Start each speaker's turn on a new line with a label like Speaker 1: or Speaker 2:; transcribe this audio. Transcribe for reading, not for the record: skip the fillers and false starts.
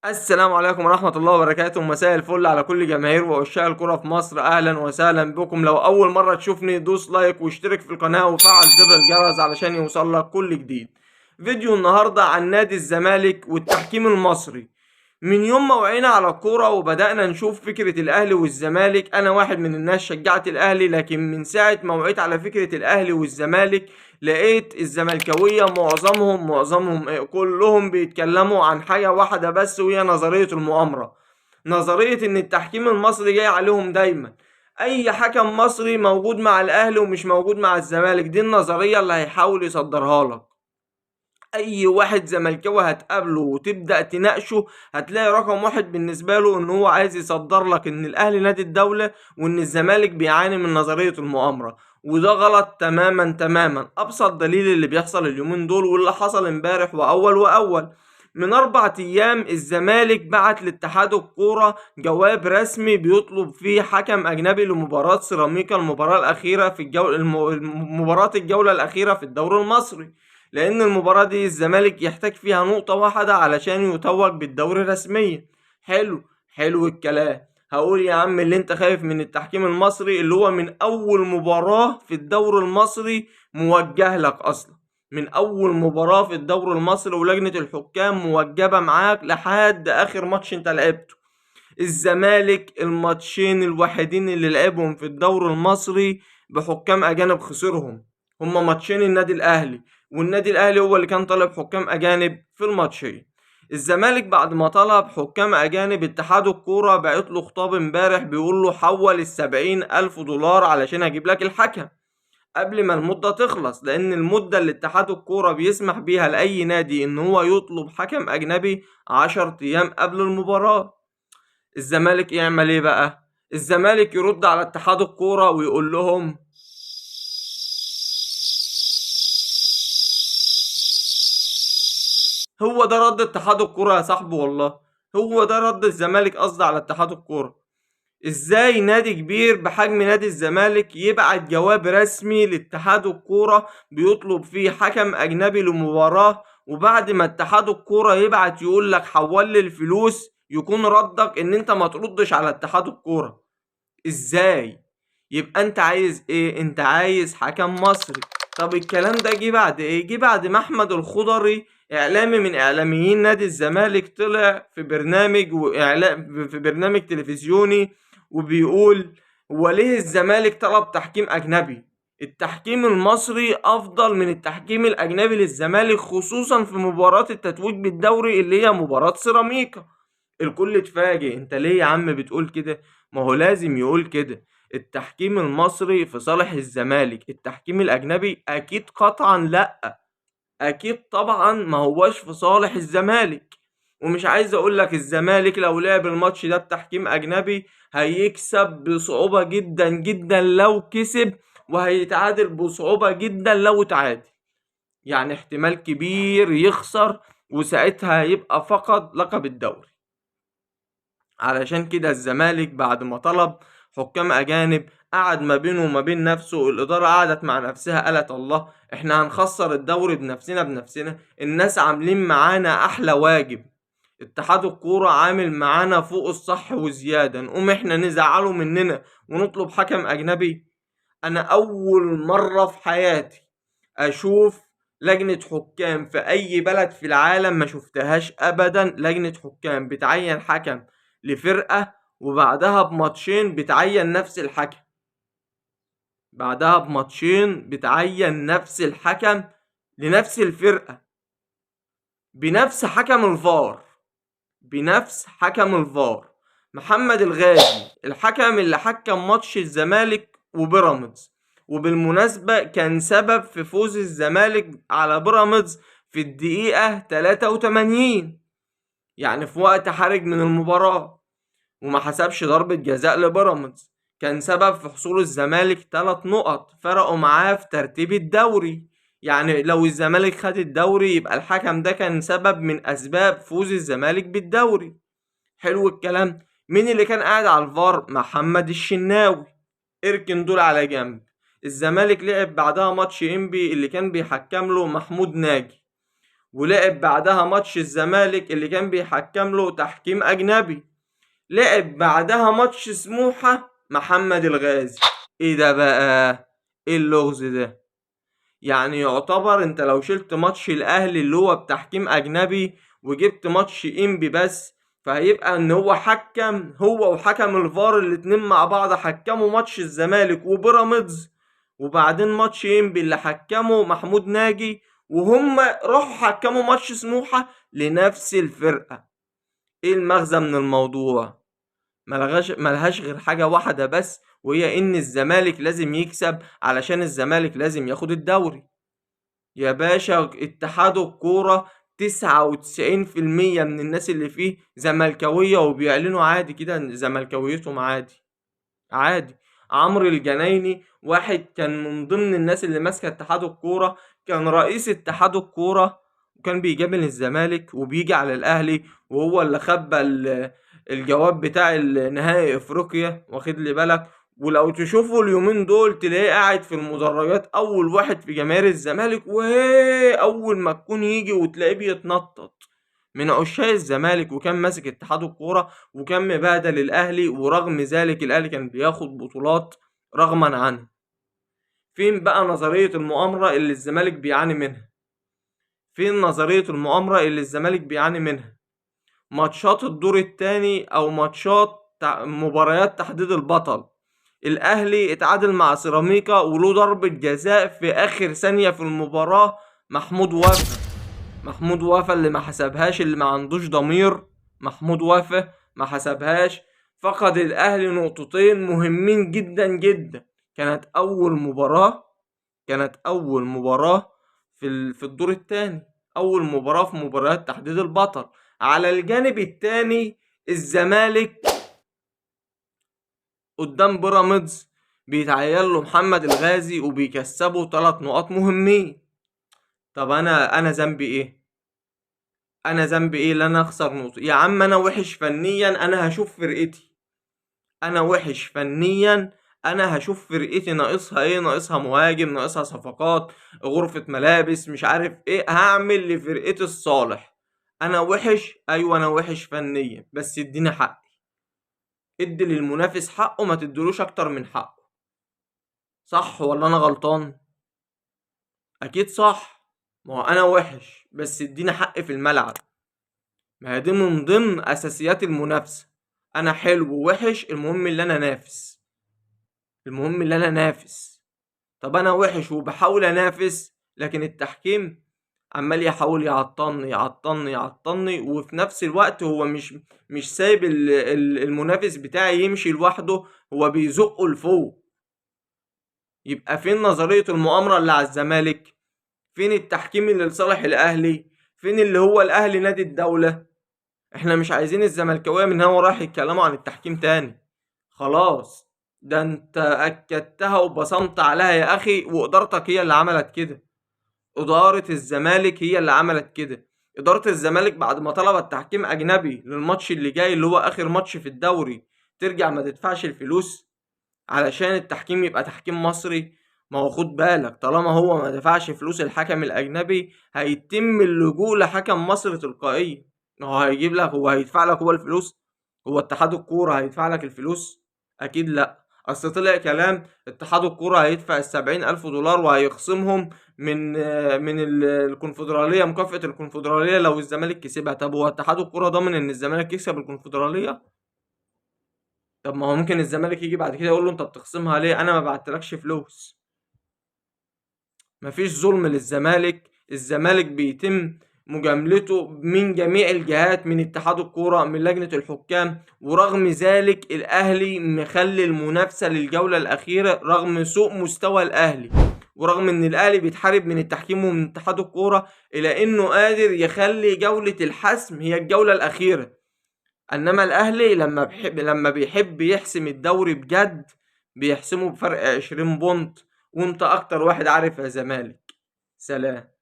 Speaker 1: السلام عليكم ورحمة الله وبركاته. مساء الفل على كل جماهير وعشاق الكرة في مصر. أهلا وسهلا بكم. لو أول مرة تشوفني دوس like واشترك في القناة وفعل زر الجرس علشان يوصل لك كل جديد. فيديو النهاردة عن نادي الزمالك والتحكيم المصري. من يوم ما وعينا على الكورة وبدأنا نشوف فكرة الأهلي والزمالك، أنا واحد من الناس شجعت الأهلي، لكن من ساعة ما وعيت على فكرة الأهلي والزمالك لقيت الزملكاوية معظمهم كلهم بيتكلموا عن حاجة واحدة بس، وهي نظرية المؤامرة. نظرية إن التحكيم المصري جاي عليهم دايما، أي حكم مصري موجود مع الأهلي ومش موجود مع الزمالك، دي النظرية اللي هيحاول يصدرها لك. اي واحد زملكاوي هتقابله وتبدأ تناقشه هتلاقي رقم واحد بالنسبة له ان هو عايز يصدر لك ان الاهلي نادي الدولة وان الزمالك بيعاني من نظرية المؤامرة، وده غلط تماما تماما. ابسط دليل اللي بيحصل اليومين دول واللي حصل امبارح واول من 4 ايام، الزمالك بعت لاتحاد الكورة جواب رسمي بيطلب فيه حكم اجنبي لمباراة سيراميكا، المباراة الاخيرة في الجولة، مباراة الجولة الاخيرة في الدوري المصري، لأن المباراة دي الزمالك يحتاج فيها نقطة واحدة علشان يتوج بالدوري رسميا. حلو حلو الكلام. هقول يا عم اللي انت خايف من التحكيم المصري اللي هو من أول مباراة في الدوري المصري موجه لك أصلا، من أول مباراة في الدوري المصري ولجنة الحكام موجبة معاك لحد آخر ماتش انت لعبته. الزمالك الماتشين الوحيدين اللي لعبهم في الدوري المصري بحكام أجانب خسرهم، هما ماتشين النادي الأهلي، والنادي الأهلي هو اللي كان طالب حكام أجانب في الماتشين. الزمالك بعد ما طلب حكام أجانب اتحاد الكورة بعت له خطاب امبارح بيقول له حول $70,000 علشان أجيب لك الحكم قبل ما المدة تخلص، لأن المدة اللي اتحاد الكورة بيسمح بيها لأي نادي إن هو يطلب حكم أجنبي 10 أيام قبل المباراة. الزمالك يعمل إيه بقى؟ الزمالك يرد على اتحاد الكورة ويقول لهم هو ده رد اتحاد الكورة يا صاحبي، والله هو ده رد الزمالك قصدي على اتحاد الكورة. ازاي نادي كبير بحجم نادي الزمالك يبعت جواب رسمي لاتحاد الكورة بيطلب فيه حكم اجنبي لمباراة، وبعد ما اتحاد الكورة يبعت يقول لك حول لي الفلوس، يكون ردك ان انت ما تردش على اتحاد الكورة؟ ازاي؟ يبقى انت عايز ايه؟ انت عايز حكم مصري. طب الكلام ده جه بعد ايه؟ جه بعد ما احمد الخضري اعلامي من اعلاميين نادي الزمالك طلع في برنامج في برنامج تلفزيوني وبيقول هو ليه الزمالك طلب تحكيم اجنبي؟ التحكيم المصري افضل من التحكيم الاجنبي للزمالك، خصوصا في مباراة التتويج بالدوري اللي هي مباراة سيراميكا. الكل اتفاجئ، انت ليه يا عم بتقول كده؟ ما هو لازم يقول كده، التحكيم المصري في صالح الزمالك، التحكيم الاجنبي اكيد قطعا لا، اكيد طبعا ما هواش في صالح الزمالك. ومش عايز اقول لك الزمالك لو لعب الماتش ده بتحكيم اجنبي هيكسب بصعوبة جدا جدا لو كسب، وهيتعادل بصعوبة جدا لو اتعادل، يعني احتمال كبير يخسر، وساعتها هيبقى فقد لقب الدوري. علشان كده الزمالك بعد ما طلب حكام اجانب قعد ما بينه وما بين نفسه، الاداره قعدت مع نفسها قالت الله احنا هنخسر الدوري بنفسنا بنفسنا، الناس عاملين معانا احلى واجب، اتحاد الكوره عامل معانا فوق الصح وزياده، نقوم احنا نزعله مننا ونطلب حكم اجنبي؟ انا اول مره في حياتي اشوف لجنه حكام في اي بلد في العالم ما شفتهاش ابدا، لجنه حكام بتعين حكم لفرقه وبعدها بماتشين بتعين نفس الحكم، بعدها بماتشين بتعين نفس الحكم لنفس الفرقة بنفس حكم الفار، بنفس حكم الفار محمد الغازي، الحكم اللي حكم ماتش الزمالك وبيراميدز، وبالمناسبة كان سبب في فوز الزمالك على بيراميدز في الدقيقة 83، يعني في وقت حرج من المباراة، وما حسبش ضربة جزاء لبيراميدز، كان سبب في حصول الزمالك 3 نقط فرقوا معاه في ترتيب الدوري. يعني لو الزمالك خد الدوري يبقى الحكم ده كان سبب من أسباب فوز الزمالك بالدوري. حلو الكلام. مين اللي كان قاعد على الفار؟ محمد الشناوي. اركن دول على جنب. الزمالك لعب بعدها ماتش انبي اللي كان بيحكم له محمود ناجي، ولعب بعدها ماتش الزمالك اللي كان بيحكم له تحكيم اجنبي، لعب بعدها ماتش سموحة محمد الغازي. ايه ده بقى؟ ايه اللغز ده؟ يعني يعتبر انت لو شلت ماتش الاهلي اللي هو بتحكيم اجنبي وجبت ماتش انبي بس، فهيبقى ان هو حكم، هو وحكم الفار الاتنين مع بعض حكموا ماتش الزمالك وبيراميدز، وبعدين ماتش انبي اللي حكمه محمود ناجي، وهم راحوا حكموا ماتش سموحة لنفس الفرقة. ايه المغزى من الموضوع؟ ملهاش غير حاجة واحدة بس، وهي ان الزمالك لازم يكسب علشان الزمالك لازم ياخد الدوري. يا باشا اتحاد الكورة 99% من الناس اللي فيه زملكاوية، وبيعلنوا عادي كده ان زملكاويتهم عادي عادي. عمرو الجنايني واحد كان من ضمن الناس اللي ماسكة اتحاد الكورة، كان رئيس اتحاد الكورة، وكان بيجامل الزمالك وبيجي على الأهلي، وهو اللي خبى الجواب بتاع نهائي افريقيا، واخد لي بالك. ولو تشوفوا اليومين دول تلاقيه قاعد في المدرجات اول واحد في جماهير الزمالك، وهي اول ما تكون يجي وتلاقيه بيتنطط من عشاق الزمالك، وكان ماسك اتحاد الكوره وكان مبهدل الاهلي، ورغم ذلك الاهلي كان بياخد بطولات رغما عنه. فين بقى نظريه المؤامره اللي الزمالك بيعاني منها؟ فين نظريه المؤامره اللي الزمالك بيعاني منها؟ ماتشات الدور الثاني او ماتشات مباريات تحديد البطل، الاهلي اتعادل مع سيراميكا وله ضربة جزاء في اخر ثانية في المباراة، محمود وفا، محمود وفا اللي ما حسبهاش، اللي ما عندوش ضمير، محمود وفا ما حسبهاش، فقد الاهلي نقطتين مهمين جدا جدا. كانت اول مباراة في الدور الثاني، اول مباراة في مباريات تحديد البطل. على الجانب الثاني الزمالك قدام بيراميدز بيتعين له محمد الغازي وبيكسبه 3 نقاط مهمين. طب انا ذنبي ايه؟ انا ذنبي ايه اللي انا اخسر نقطة؟ يا عم انا وحش فنيا، انا هشوف فرقتي، انا وحش فنيا، انا هشوف فرقتي ناقصها ايه، ناقصها مهاجم، ناقصها صفقات، غرفة ملابس، مش عارف ايه، هعمل لفرقتي الصالح. انا وحش، ايوه انا وحش فنيا، بس اديني حقي، ادي للمنافس حقه، ما تدلوش اكتر من حقه. صح ولا انا غلطان؟ اكيد صح. ما هو انا وحش بس اديني حقي في الملعب، ما هي دي من ضمن اساسيات المنافسه. انا حلو ووحش، المهم اللي انا نافس، المهم اللي انا نافس. طب انا وحش وبحاول انافس، لكن التحكيم عمال يحاول يعطلني يعطلني يعطلني، وفي نفس الوقت هو مش سايب المنافس بتاعي يمشي لوحده، هو بيزقه لفوق. يبقى فين نظرية المؤامرة اللي على الزمالك؟ فين التحكيم اللي لصالح الأهلي؟ فين اللي هو الأهلي نادي الدولة؟ احنا مش عايزين الزملكاوية من هنا ورايح يتكلموا عن التحكيم تاني، خلاص ده انت أكدتها وبصمت عليها يا أخي، وإدارتك هي اللي عملت كده، إدارة الزمالك هي اللي عملت كده. إدارة الزمالك بعد ما طلبت تحكيم أجنبي للماتش اللي جاي اللي هو آخر ماتش في الدوري، ترجع ما تدفعش الفلوس علشان التحكيم يبقى تحكيم مصري. ما هو خد بالك، طالما هو ما دفعش فلوس الحكم الأجنبي هيتم اللجوء لحكم مصري تلقائيا. هو هيجيب لك، هو هيدفع لك هو الفلوس؟ هو اتحاد الكورة هيدفع لك الفلوس؟ أكيد لأ. أصل طلع كلام اتحاد الكورة هيدفع 70,000 دولار وهيخصمهم من الكونفدرالية، مكافأة الكونفدرالية لو الزمالك كسبها. طب هو اتحاد الكورة ضامن إن الزمالك يكسب الكونفدرالية؟ طب ما هو ممكن الزمالك يجي بعد كده يقول له أنت بتخصمها ليه؟ أنا ما بعتلكش فلوس. مفيش ظلم للزمالك، الزمالك بيتم مجاملته من جميع الجهات، من اتحاد الكورة، من لجنة الحكام، ورغم ذلك الأهلي مخلي المنافسة للجولة الأخيرة رغم سوء مستوى الأهلي، ورغم إن الأهلي بيتحارب من التحكيم ومن اتحاد الكورة، إلى إنه قادر يخلي جولة الحسم هي الجولة الأخيرة. إنما الأهلي لما بيحب يحسم الدوري بجد بيحسمه بفرق 20 بونت، وانت أكتر واحد عارف يا زمالك. سلام.